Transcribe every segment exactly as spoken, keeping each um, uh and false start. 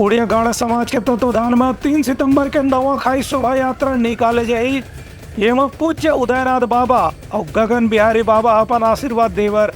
उड़िया गाड़ा समाज के तत्वाधान म तीन सितंबर के नवाखाई शोभा यात्रा निकाले जाही। एमा पूज्य उदयनाथ बाबा अउ गगन बिहारी बाबा अपन आशीर्वाद देबर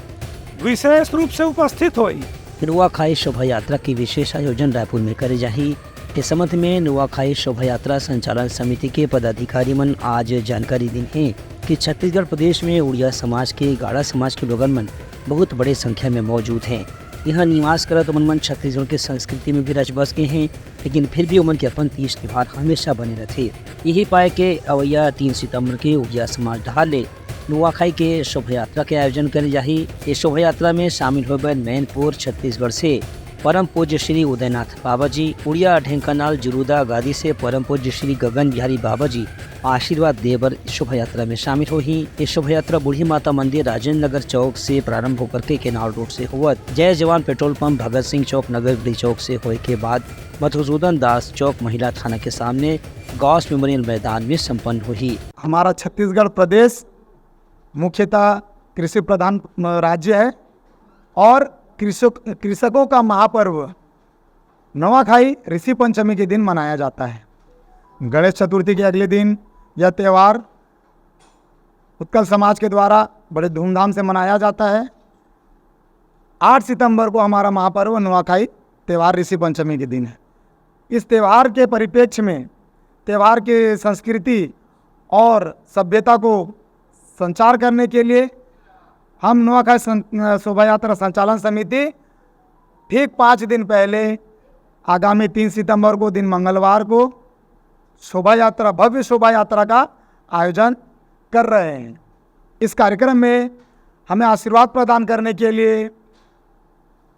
विशेष रूप से उपस्थित होही। नवाखाई शोभा यात्रा के विशेष आयोजन रायपुर में करे जाही। इस संबंध में नवाखाई शोभा यात्रा संचालन समिति के पदाधिकारी मन आज जानकारी दिन हे कि छत्तीसगढ़ प्रदेश में उड़िया समाज के, गाड़ा समाज के लोगन मन बहुत बड़े संख्या में मौजूद हैं। यहाँ निवास करत मन, मन छत्तीसगढ़ के संस्कृति में भी रच बस गए हैं, लेकिन फिर भी ओमन के अपन तीज त्योहार हमेशा बने रहथे। यही पाए के अवैया तीन सितंबर के उड़िया समाज डहार ले नुआखाई के शोभा यात्रा के आयोजन करे जाही। ये शोभा यात्रा में शामिल होए बर मैनपुर, छत्तीसगढ़ से परम पूज्य श्री उदयनाथ बाबा जी, उड़िया ढेंकानाल जुरुदा गादी से परम पूज्य श्री गगन बिहारी बाबा जी आशीर्वाद दे बर शोभा यात्रा में शामिल होही। ये शोभा यात्रा बूढ़ी माता मंदिर, राजेंद्र नगर चौक से प्रारंभ होकर के केनाल रोड से होवत जय जवान पेट्रोल पंप, भगत सिंह चौक, नगर गढ़ी चौक से होए के बाद मधुसूदन दास चौक महिला थाना के सामने गौस मेमोरियल मैदान में संपन्न होही। हमारा छत्तीसगढ़ प्रदेश मुख्यतः कृषि प्रधान राज्य है और कृषक, कृषकों का महापर्व नवाखाई ऋषि पंचमी के दिन मनाया जाता है। गणेश चतुर्थी के अगले दिन यह त्यौहार उत्कल समाज के द्वारा बड़े धूमधाम से मनाया जाता है। आठ सितंबर को हमारा महापर्व नुआखाई त्यौहार ऋषि पंचमी के दिन है। इस त्यौहार के परिप्रेक्ष्य में त्यौहार के संस्कृति और सभ्यता को संचार करने के लिए हम नुआखाई सं-, शोभा यात्रा संचालन समिति ठीक पाँच दिन पहले आगामी तीन सितंबर को, दिन मंगलवार को, शोभा यात्रा, भव्य शोभा यात्रा का आयोजन कर रहे हैं। इस कार्यक्रम में हमें आशीर्वाद प्रदान करने के लिए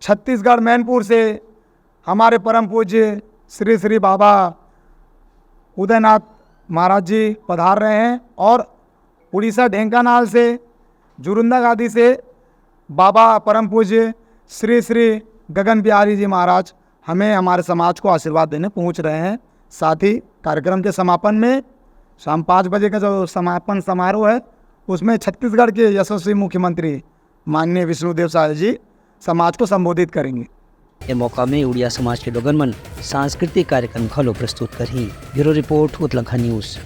छत्तीसगढ़ मैनपुर से हमारे परम पूज्य श्री श्री बाबा उदयनाथ महाराज जी पधार रहे हैं और उड़ीसा ढेंकानाल से, जुरुंदा गादी से बाबा परम पूज्य श्री श्री गगन बिहारी जी महाराज हमें, हमारे समाज को आशीर्वाद देने पहुंच रहे हैं। साथ ही कार्यक्रम के समापन में शाम पाँच बजे का जो समापन समारोह है, उसमें छत्तीसगढ़ के यशस्वी मुख्यमंत्री माननीय विष्णुदेव साय जी समाज को संबोधित करेंगे। ए मौका में उड़िया समाज के लोगन मन सांस्कृतिक कार्यक्रम घलो प्रस्तुत करही। Bureau report, Utlankha news.